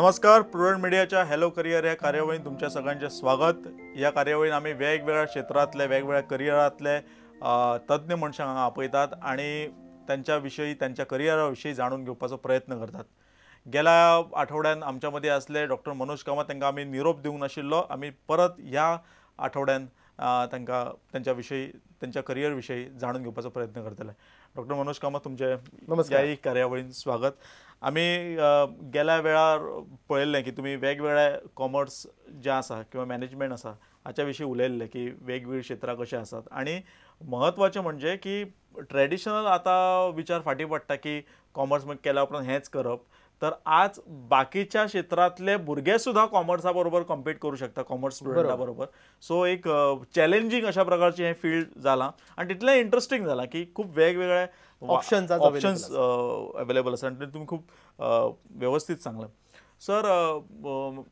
नमस्कार, प्रुडंट मिडियाच्या hello career ह्या कार्यावळीन तुमच्या सगळ्यांचे स्वागत। ह्या कार्यावळीन आमी वेगवेगळ्या क्षेत्रांतले वेगवेगळ्या करियरांतले तज्ञ मनशांक हांगा आपयतात आनी त्यांच्या विशयी त्यांच्या करियरा विशयी जाणून घेवपाचो प्रयत्न करतात। गेल्या आठवड्यान आमच्या मदीं आसले डॉक्टर मनोज कामत, तांकां आमी निरोप दिवंक नाशिल्लो। आमी परत ह्या आठवड्यान तांकां त्यांच्या विशयी त्यांच्या करियर विशयी जाणून घेवपाचो प्रयत्न करतले। डॉक्टर मनोज कामत, तुमचे ह्याय कार्यावळीन स्वागत। आमी गेल्या वेळार पळयल्लें की तुमी वेगवेगळे कॉमर्स जें आसा किंवा मॅनेजमेंट आसा हाच्या विशीं उलयल्लें की वेगवेगळीं क्षेत्रां कशीं आसात आनी म्हत्वाचें म्हणजे की ट्रेडिशनल आतां विचार फाटीं पडटा की कॉमर्स केल्या उपरांत हेंच करप, तर आज बाकीच्या क्षेत्रांतले भुरगे सुद्दां कॉमर्सा बरोबर कॉम्पीट करूं शकता, कॉमर्स स्टुडंटा बरोबर। सो एक चॅलेंजींग अशा प्रकारचें हें फिल्ड जालां आनी तितलें इंट्रस्टींग जालां की खूब वेगवेगळे ऑप्शन्स अवेलेबल आसा आनी तुमी खूब वेवस्थीत सांगलें। सर,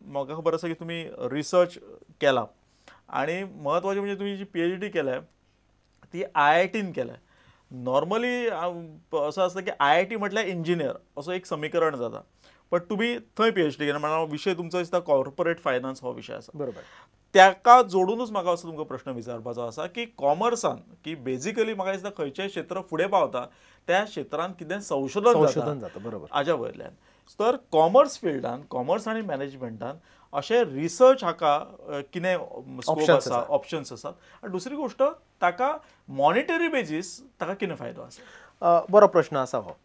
म्हाका खबर आसा की तुमी रिसर्च केला आनी म्हत्वाचें म्हणजे तुमी जी PhD केल्या ती IITन केल्या। नॉर्मली असो आसता की IIT म्हटल्यार इंजिनियर असो एक समीकरण जाता, बट तुमी थंय PhD केला म्हणल्यार विशय तुमचो दिसता कॉर्पोरेट फायनान्स हो विशय आसा। बरोबर, ताका जोडूनच म्हाका असो तुमकां प्रश्न विचारपाचो आसा की कॉमर्सान की बेजिकली म्हाका दिसता खंयचें क्षेत्र फुडें पावता त्या क्षेत्रांत कितें संशोधन जाता, बरोबर, हाज्या वयल्यान। तर कॉमर्स फिल्डान, कॉमर्स आनी मॅनेजमेंटान अशें रिसर्च हाका कितें स्कोप आसा, ऑप्शन्स आसात आनी दुसरी गोश्ट ताका मॉनिटरी बेजीस ताका कितें फायदो आसा? बरो प्रश्न आसा हो।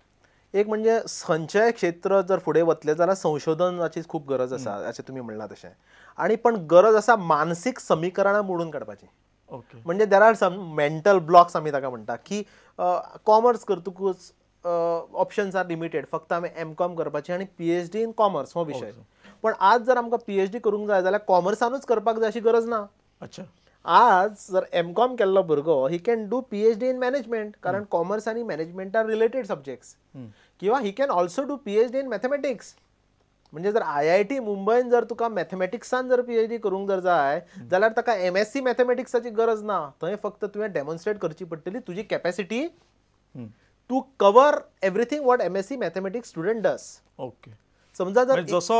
एक म्हणजे खंयचेय क्षेत्र जर फुडें वतलें जाल्यार संशोधनाची खूब गरज आसा अशें तुमी म्हणलां तशें, आनी पण गरज आसा मानसीक समीकरणां मोडून काडपाची। ओके, म्हणजे there are some mental blocks आमी ताका म्हणटा की कॉमर्स करतकूच ऑप्शन्स are limited, फक्त आमी MCom करपाची आनी PhD in commerce हो विशय। पण आज जर आमकां PhD करूंक जाय जाल्यार कॉमर्सानूच करपाक जाय अशी गरज ना। अच्छा, आज जर MCom केल्लो भुरगो he can do PhD in management, कारण कॉमर्स आनी मॅनेजमेंट are related subjects, किंवा he can also do PhD in mathematics. म्हणजे जर IIT मुंबयन जर तुका मॅथमॅटिक्सान जर PhD करूंक जर जाय जाल्यार ताका MSc मॅथमॅटिक्साची गरज ना, थंय फक्त तुवें डेमॉन्स्ट्रेट करची पडटली तुजी capacity to cover everything what MSc mathematics student does. Okay, समजा जर जसो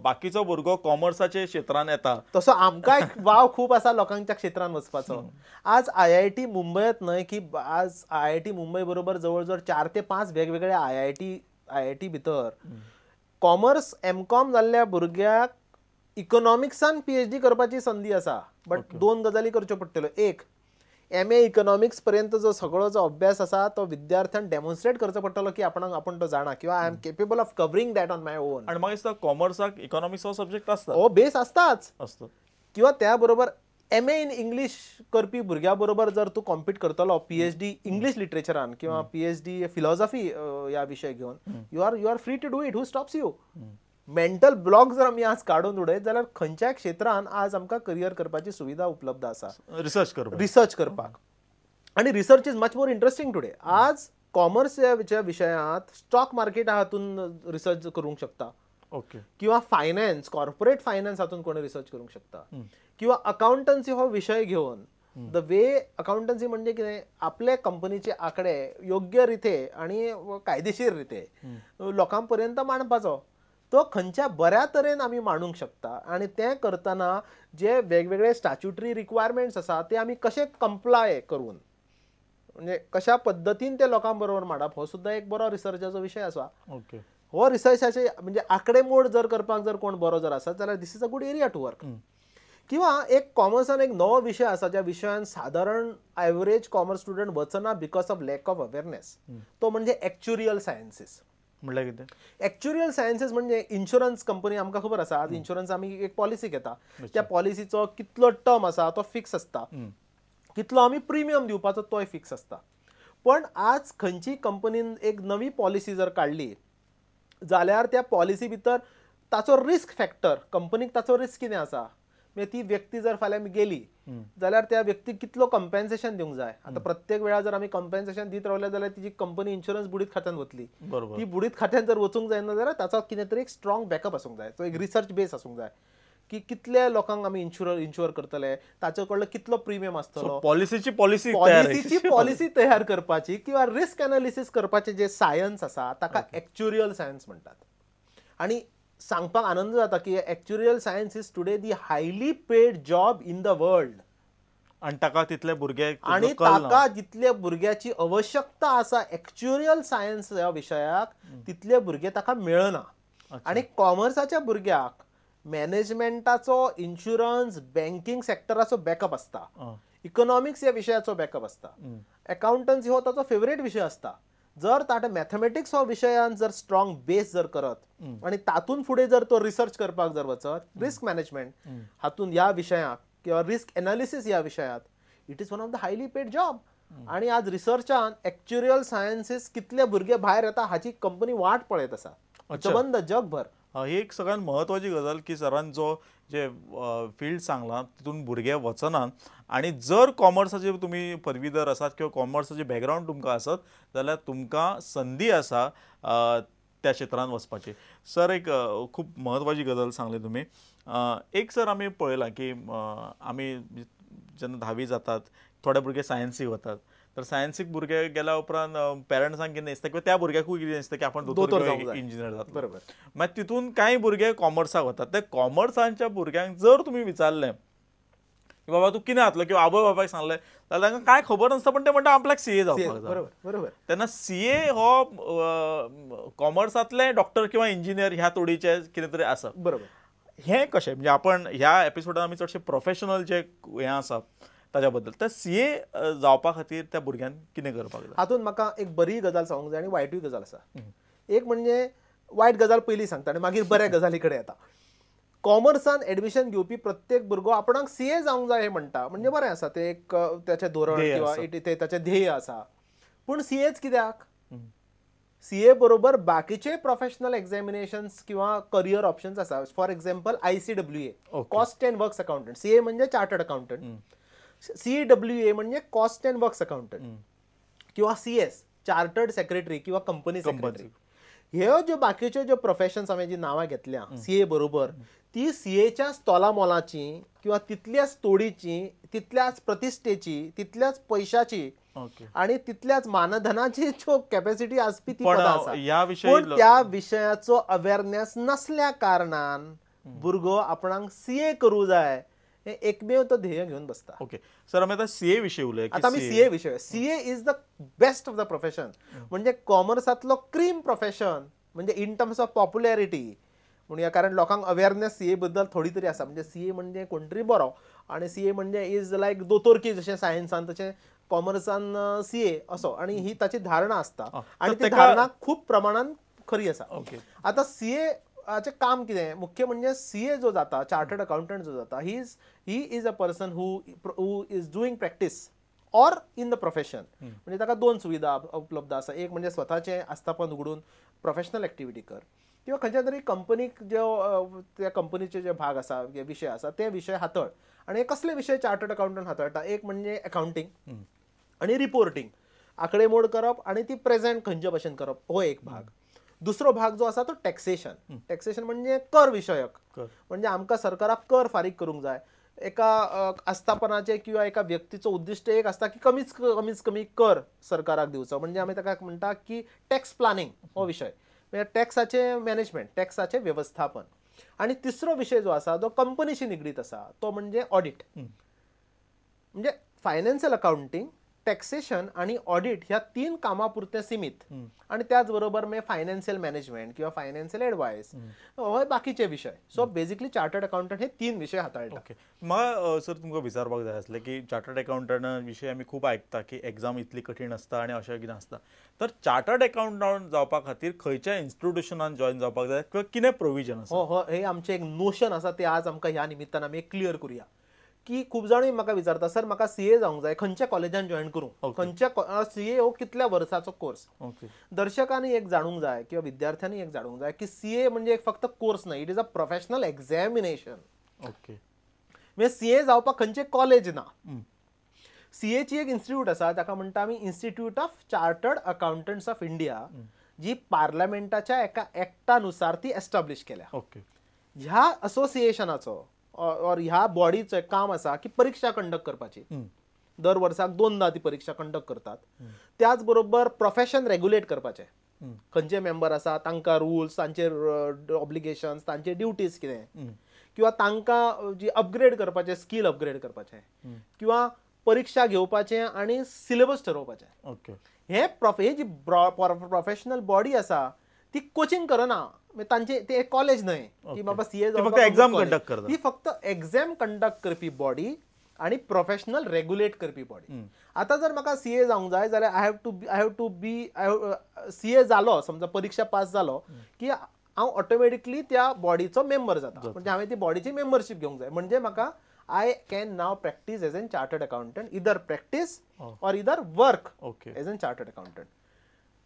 बाकीचो भुरगो कॉमर्साचे क्षेत्रान येता तसो आमकांय वाव खूब आसा लोकांच्या क्षेत्रान वचपाचो। आज IIT मुंबयत न्हय की आज IIT Mumbai बरोबर जवळ जवळ 4 ते 5 वेगवेगळे IIT भितर कॉमर्स MCom जाल्ल्या भुरग्याक इकॉनॉमिक्सान PhD करपाची संदी आसा। बट दोन गजाली करच्यो पडटल्यो, एक MA economics पर्यंत जो सगळो जो अभ्यास आसा तो विद्यार्थ्यान डेमॉन्स्ट्रेट करचो पडटलो की आपणाक आपूण तो जाणा किंवा I am capable of covering that on my own. आनी म्हाका दिसता कॉमर्साक इकॉनॉमिक्स हो सब्जेक्ट आसता, हो बेस आसताच आसता, किंवा त्या बरोबर MA in English करपी भुरग्या बरोबर जर तूं कॉम्पीट करतलो PhD English लिटरेचरान किंवा PhD philosophy ह्या विशय घेवन, you are free to do it, who stops you? Mental block जर आमी आज काडून उडयत जाल्यार खंयच्याय क्षेत्रान आज आमकां करियर करपाची सुविधा उपलब्ध आसा, रिसर्च करपाक। आनी research is much more interesting today. आज कॉमर्स ह्या विशयांत स्टॉक मार्केट हातून रिसर्च करूंक शकता, ओके, किंवा फायनान्स, कॉर्पोरेट फायनान्स हातून कोणी रिसर्च करूंक शकता, किंवा अकाउंटन्सी हो विशय घेवन the way accountancy म्हणजे कितें, आपले कंपनीचे आंकडे योग्य रिते आनी कायदेशीर रिते लोकां पर्यंत मांडपाचो, तो खंयच्या बऱ्या तरेन आमी मांडूंक शकता आनी तें करतना जे वेगवेगळे स्टॅच्युटरी रिक्वायरमेंट्स आसा ते आमी कशे कंप्लाय करून म्हणजे कशा पद्दतीन ते लोकां बरोबर मांडप हो सुद्दां एक बरो रिसर्चाचो विशय आसा। ओके, हो रिसर्चाचे म्हणजे आंकडेमोड जर करपाक जर कोण बरो जर आसा जाल्यार this is a good area to work. किंवा एक कॉमर्सान एक नवो विशय आसा ज्या विशयान सादारण एवरेज कॉमर्स स्टुडंट वचना because of lack of awareness, तो म्हणजे एक्च्युरियल सायन्सीस। म्हणल्यार कितें? एक्च्युरियल सायन्सीस म्हणजे इन्शुरन्स कंपनी आमकां खबर आसा आज इन्शुरन्स आमी एक पॉलिसी घेता, त्या पॉलिसीचो कितलो टर्म आसा तो फिक्स आसता, कितलो आमी प्रिमियम दिवपाचो तोय फिक्स आसता। पण आज खंयची कंपनीन एक नवी पॉलिसी जर काडली जाल्यार त्या पॉलिसी भितर ताचो रिस्क फॅक्टर, कंपनीक ताचो रिस्क कितें आसा, म्हणजे ती व्यक्ती जर फाल्यां गेली जाल्यार त्या व्यक्तीक कितलो कंपेन्सेशन दिवंक जाय। आतां प्रत्येक वेळा जर आमी कंपेन्सेशन दीत रावले जाल्यार तिजी कंपनी इन्शुरन्स बुडीत खात्यान वतली, ती बुडीत खात्यान जर वचूंक जायना जाल्यार ताचो कितें तरी एक स्ट्रॉंग बॅकअप आसूंक जाय, तो एक रिसर्च बेस आसूंक जाय की कितले लोकांक आमी इन्शुअर करतले, ताचे कडलो कितलो प्रिमियम आसतलो, पॉलिसीची पॉलिसी पॉलिसी तयार करपाची किंवा रिस्क एनालिसीस करपाचे जे सायन्स आसा ताका एक्च्युरियल सायन्स म्हणटात। आनी सांगपाक आनंद जाता की actuarial science is today the highly paid job in the world. आनी ताका तितले भुरगे आनी ताका जितले भुरग्याची आवश्यकता आसा एक्च्युरियल सायन्स ह्या विशयाक तितले भुरगे ताका मेळना. आनी कॉमर्साच्या भुरग्याक मॅनेजमेंटाचो, इन्शुरन्स, बँकिंग सेक्टराचो बॅकअप आसता, इकॉनॉमिक्स ह्या विशयाचो बॅकअप आसता, अकाउंटन्सी हो ताचो फेवरेट विशय आसता. जर ताणें मॅथमॅटिक्स हो विशयान जर स्ट्रॉंग बेस जर करत आनी तातूंत फुडें जर तो रिसर्च करपाक जर वचत, रिस्क मॅनेजमेंट हातूंत ह्या विशयाक किंवा रिस्क एनालिसीस ह्या विशयात, it is one of the highly paid job. आनी आज रिसर्चान एक्च्युरियल सायन्सीस कितले भुरगे भायर येता हाची कंपनी वाट पळयत आसा सबंद जगभर. ही एक सगळ्यात म्हत्वाची गजाल की सरान जो जे फिल्ड सांगलां तितून भुरगे वचनात आनी जर कॉमर्साचे तुमी पदवीधर आसात किंवा कॉमर्साचे बॅकग्रावंड तुमकां आसत जाल्यार तुमकां संदी आसा त्या क्षेत्रांत वचपाची. सर एक खूब म्हत्वाची गजाल सांगली तुमी. एक सर आमी पळयलां की आमी जेन्ना धावी जातात थोडे भुरगे सायन्सीक वतात, तर सायन्सीक भुरगे गेल्या उपरांत पेरंट्सांक कितें दिसता किंवा त्या भुरग्याकूय कितें दिसता की आपण दोतोर किंवा इंजिनियर जातलो, बरोबर. मागीर तितून कांय भुरगे कॉमर्साक वतात. त्या कॉमर्सांच्या भुरग्यांक जर तुमी विचारलें की बाबा तूं कितें जातलो किंवा आवय बापायक सांगलें जाल्यार तांकां कांय खबर नासता, पण ते म्हणटा आपल्याक सीए जावपाक जाय. बरोबर बरोबर. तेन्ना सीए हो कॉमर्सांतले डॉक्टर किंवा इंजिनियर ह्या तोडीचे कितें तरी आसा, बरोबर. हें कशें म्हणजे आपण ह्या एपिसोडान आमी चडशे प्रोफेशनल जे हें आसा ताच्या बद्दल, तर सीए जावपा खातीर त्या भुरग्यान कितें करपाक जाय? हातूंत म्हाका एक बरी गजाल सांगूंक जाय आनी वायटूय गजाल आसा. एक म्हणजे वायट गजाल पयलीं सांगता आनी मागीर बऱ्या गजाली कडेन येता. कॉमर्सान एडमिशन घेवपी प्रत्येक भुरगो आपणाक सीए जावंक जाय हें म्हणटा, म्हणजे बरें आसा तें एक ताचें धोरण किंवा तें ताचें ध्येय आसा. पूण सीएच कित्याक? सीए बरोबर बाकीचे प्रोफेशनल एग्जामिनेशन्स किंवा करियर ऑप्शन्स आसा. For example ICWA, cost and works accountant. CA म्हणजे चार्टर्ड अकाउंटंट, CWA म्हणजे कॉस्ट अँड वर्क्स अकाउंटंट किंवा CS chartered secretary किंवा कंपनी सेक्रेटरी. ह्यो ज्यो बाकीच्यो ज्यो प्रोफेशन्स हांवें जी नांवां घेतल्या सीए बरोबर, ती सीएच्या तोला मोलाची किंवा तितल्याच तोडीची, तितल्याच प्रतिश्ठेची, तितल्याच पयशाची आनी तितल्याच मानधनाची ज्यो कॅपॅसिटी आसपी ती पदां आसा. पूण त्या विशयाचो अवेरनेस नसल्या कारणान भुरगो आपणाक सीए करूं जाय हे एकमेव तो ध्येय घेवन बसता. ओके सर, आमी आतां सीए विशय उलय. आतां आमी सीए विशय. CA is the best of the profession, म्हणजे कॉमर्सांतलो क्रीम प्रोफेशन, म्हणजे इन टर्म्स ऑफ पॉप्युलॅरिटी म्हणया, कारण लोकांक अवेरनेस सीए बद्दल थोडी तरी आसा. म्हणजे सीए म्हणजे कोण तरी बरो आनी सीए म्हणजे is लायक दोतोरकी, जशें सायन्सान तशें कॉमर्सान सीए असो, आनी ही ताची धारणा आसता आनी ती धारणा खूब प्रमाणान खरी आसा. आतां सीए हाचें काम कितें? मुख्य म्हणजे सीए जो जाता, चार्टर्ड अकाउंटंट जो जाता, he is a person who is doing practice or in the profession. म्हणजे ताका दोन सुविधा उपलब्ध आसा. एक म्हणजे स्वताचें आस्थापन उगडून प्रोफेशनल एक्टिविटी कर, किंवा खंयच्या तरी कंपनीक ज्यो त्या कंपनीचे जे भाग आसा, जे विशय आसा ते विशय हातळ. आनी कसले विशय चार्टर्ड अकाउंटंट हाताळटा? एक म्हणजे अकाउंटींग आनी रिपोर्टींग, आंकडेमोड करप आनी ती प्रेजेंट खंयचे भशेन करप, हो एक भाग. दुसरो भाग जो आसा तो टॅक्सेशन. टॅक्सेशन म्हणजे कर विशयक, म्हणजे आमकां सरकाराक कर फारीक करूंक जाय. एका आस्थापनाचे किंवा एका व्यक्तीचो उद्दिश्ट एक आसता की कमीच कमीच कमी कर सरकाराक दिवचो, म्हणजे आमी ताका म्हणटा की टॅक्स प्लानिंग हो विशय, म्हणजे टॅक्साचें मॅनेजमेंट, टॅक्साचें वेवस्थापन. आनी तिसरो विशय जो आसा जो कंपनीशी निगडीत आसा तो म्हणजे ऑडिट. म्हणजे फायनान्शियल अकाउंटींग, टॅक्सेशन आनी ऑडिट ह्या तीन कामां पुरतें सिमीत. आनी त्याच बरोबर मागीर फायनान्शियल मॅनेजमेंट किंवा फायनान्शियल एडवायस हो बाकीचे विशय. सो बेजिकली चार्टर्ड अकाउंटंट हे तीन विशय हाताळटा. ओके, म्हाका सर तुमकां विचारपाक जाय आसलें की चार्टर्ड अकाउंटंटा विशय आमी खूब आयकता की एग्जाम इतली कठीण आसता आनी अशें कितें आसता, तर चार्टर्ड अकाउंटंट जावपा खातीर खंयच्या इन्स्टिट्युशनान जॉयन जावपाक जाय किंवा कितें प्रोविजन आसा? हो, हे आमचें एक नोशन आसा तें आज आमकां ह्या निमित्तान आमी क्लियर करुया. की खूब जाणूय म्हाका विचारता, सर म्हाका सीए जावंक जाय, खंयच्या कॉलेजान जॉयन करूं, खंयच्या सीए हो कितल्या वर्साचो कोर्स? दर्शकांनी एक जाणूंक जाय किंवा विद्यार्थ्यांनी एक जाणूंक जाय की सीए म्हणजे एक फक्त कोर्स न्हय, it is a professional examination. Okay, म्हणजे सीए जावपाक खंयचें कॉलेज ना. सीएची एक इन्स्टिट्यूट आसा ताका म्हणटा आमी institute of chartered accountants of India, जी पार्लमेंटाच्या एका एक्टानुसार ती एस्टाब्लीश केल्या. ओके, ह्या असोसिएशनाचो और ह्या बॉडीचें काम आसा की परिक्षा कंडक्ट करपाची. दर वर्साक दोनदा ती परिक्षा कंडक्ट करतात. त्याच बरोबर प्रोफेशन रेग्युलेट करपाचें, खंयचे मेंबर आसा तांकां रुल्स, तांचे ऑब्लिगेशन्स, तांचे ड्युटीज कितें, किंवा तांकां जी अपग्रेड करपाचें, स्कील अपग्रेड करपाचें, किंवा परीक्षा घेवपाचें आनी सिलेबस ठरोवपाचें. ओके. हे हे जी प्रोफेशनल बॉडी आसा ती कोचिंग करना, तांचे ते एक कॉलेज न्हय की बाबा सीए फक्त एक्झाम कंडक्ट करता, ती फक्त एक्झाम कंडक्ट करपी बॉडी आणि प्रोफेशनल रेग्युलेट करपी बॉडी. आतां जर म्हाका सीए जावंक जाय जाल्यार I have to be CA जालो, समजा परीक्षा पास जालो की हांव ऑटोमॅटिकली त्या बॉडीचो मेंबर जाता, म्हणजे हांवें ती बॉडीची मेंबरशीप घेवंक जाय. म्हणजे म्हाका I can now practice as an chartered accountant, either practice or either work as an chartered accountant.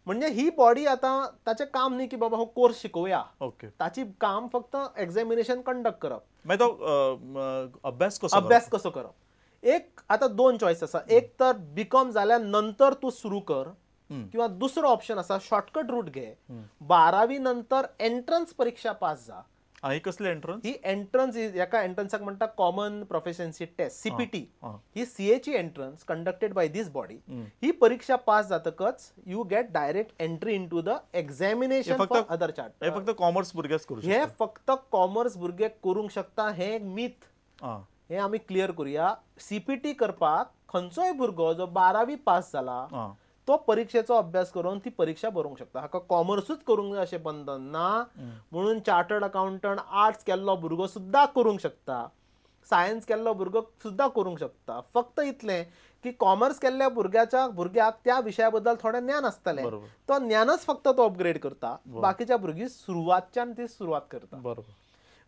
म्हणजे ही बॉडी आतां ताचें काम न्ही की बाबा हो कोर्स शिकोवया, ताची काम फक्त एग्जामिनेशन कंडक्ट करप. मागीर तो अभ्यास कसो, अभ्यास कसो करप. एक आतां दोन चॉयस आसा, एक तर बीकॉम जाल्या नंतर तूं सुरू कर, किंवा दुसरो ऑप्शन आसा शॉर्टकट रूट घे, 12वी नंतर एंट्रन्स परीक्षा पास जा. ही कसली एंट्रन्स? ही एंट्रन्स, एका एंट्रन्साक म्हणटा कॉमन प्रोफिशियन्सी टेस्ट, सीपीटी. ही सीएची entrance conducted by this body. ही परीक्षा पास जातकच you get direct entry into the examination for other chart. हे फक्त कॉमर्स भुरगेच करू शकता, हे फक्त कॉमर्स भुरगे करूंक शकता. हे एक मीथ, हे आमी क्लियर करूया. सीपीटी करपाक खंयचोय भुरगो जो 12वी पास जाला तो परीक्षेचो अभ्यास करून ती परीक्षा बरोवंक शकता. हाका कॉमर्सूच करूंक जाय अशें बंधन ना, म्हणून चार्टर्ड अकाउंटंट आर्ट्स केल्लो भुरगो सुद्दां करूंक शकता, सायन्स केल्लो भुरगो सुद्दां करूंक शकता. फक्त इतलें की कॉमर्स केल्ल्या भुरग्याक त्या विशया बद्दल थोडें ज्ञान आसतलें, तो ज्ञानच फक्त तो अपग्रेड करता, बाकीच्या भुरगीं सुरवातच्यान ती सुरवात करता. बरोबर.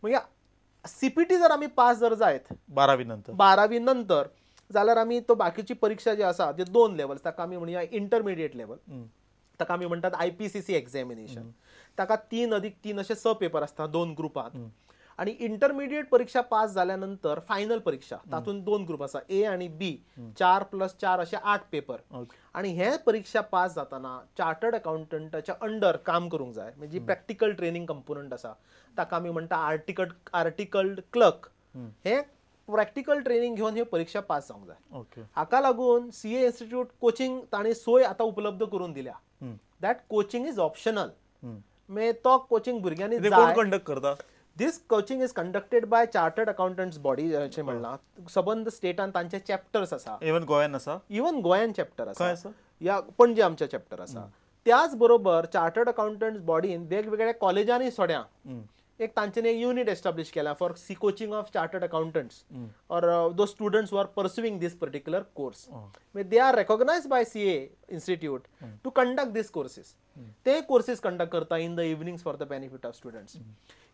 म्हणजे सीपीटी जर आमी पास जर जायत 12वी नंतर जाल्यार आमी तो बाकीची परीक्षा जी आसा ते दोन लेवल्स, ताका आमी म्हणया इंटरमिडिएट लेवल, ताका आमी म्हणटात आयपीसीसी एग्जामिनेशन. ताका 3+3 अशे 6 पेपर आसता दोन ग्रुपांत. आनी इंटरमिडिएट परीक्षा पास जाल्या नंतर फायनल परीक्षा, तातूंत दोन ग्रुप आसा, ए आनी बी, 4+4 अशे 8 पेपर. आनी हे परीक्षा पास जाताना चार्टर्ड अकाउंटंटाच्या अंडर काम करूंक जाय, म्हणजे प्रॅक्टिकल ट्रेनिंग कंपोनंट आसा ताका आमी म्हणटा आर्टिकल्ड क्लर्क. हे प्रॅक्टिकल ट्रेनिंग घेवन ही परीक्षा पास जावंक जाय. हाका लागून सीए इन्स्टिट्यूट कोचिंग तांणी सोय आतां उपलब्ध करून दिल्या. That coaching is optional. मागीर तो कोचिंग भुरग्यांनी कोण कंडक्ट करता? This coaching is conducted by chartered accountants body अशें म्हणलां. सबंद स्टेटान तांचे चॅप्टर्स आसा, इवन गोंयान आसा, इवन गोंयान चॅप्टर आसा, या पणजे आमच्या चॅप्टर आसा. त्याच बरोबर चार्टर्ड अकाउंटंट्स बॉडीन वेगवेगळ्या कॉलेजांनी थोड्या एक तांच्यानी एक युनिट एस्टाब्लिश केला for C coaching of chartered accountants or those students who are pursuing this particular course. They are recognised by CA institute to conduct this courses. ते कोर्सेस कंडक्ट करता in the evenings for the benefit of students.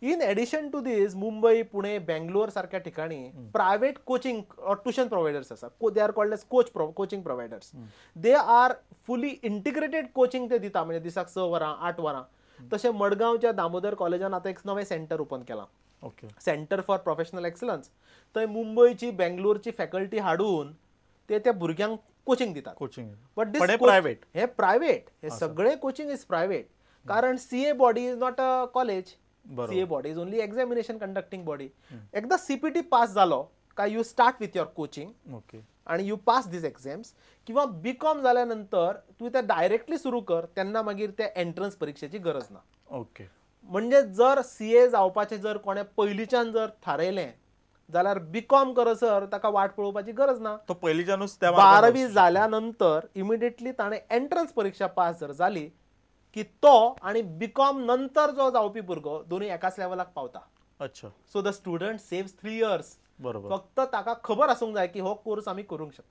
In addition to this, Mumbai, Pune, Bangalore सारख्या ठिकाणी private coaching or tuition providers आसा. They are called as coaching providers. They are fully integrated coaching ते दिता, म्हणजे दिसाक 6 वरां 8 वरां. तशें मडगांवच्या दामोदर कॉलेजान आतां एक नवें सेंटर ओपन केलां, सेंटर फॉर प्रोफेशनल एक्सलन्स. थंय मुंबयची, बेंगलोरची फॅकल्टी हाडून ते त्या भुरग्यांक कोचिंग दितात. कोचिंग बट this private, हे प्रायवेट, हे सगळे कोचिंग is private. कारण CA body is not a college, CA body is only examination conducting body. एकदा सीपीटी पास जालो काय you start with your coaching आणि you pass these exams. किंवा BCom जाल्या नंतर तूं ते डायरेक्टली सुरू कर, तेन्ना मागीर ते एंट्रन्स परिक्षेची गरज ना. ओके. म्हणजे जर सीए जावपाचें जर कोणें पयलींच्यान जर थारायलें जाल्यार बीकॉम करसर ताका वाट पळोवपाची गरज ना. तो पयलींच्यानूच 12वी जाल्या नंतर इमिडिएटली ताणें एंट्रन्स परिक्षा पास जर जाली की तो आनी बीकॉम नंतर जो जावपी भुरगो दोनूय एकाच लेवलाक पावता. अच्छा. So the student saves 3 years. बरोबर. फक्त ताका खबर आसूंक जाय की हो कोर्स आमी करूंक शकता.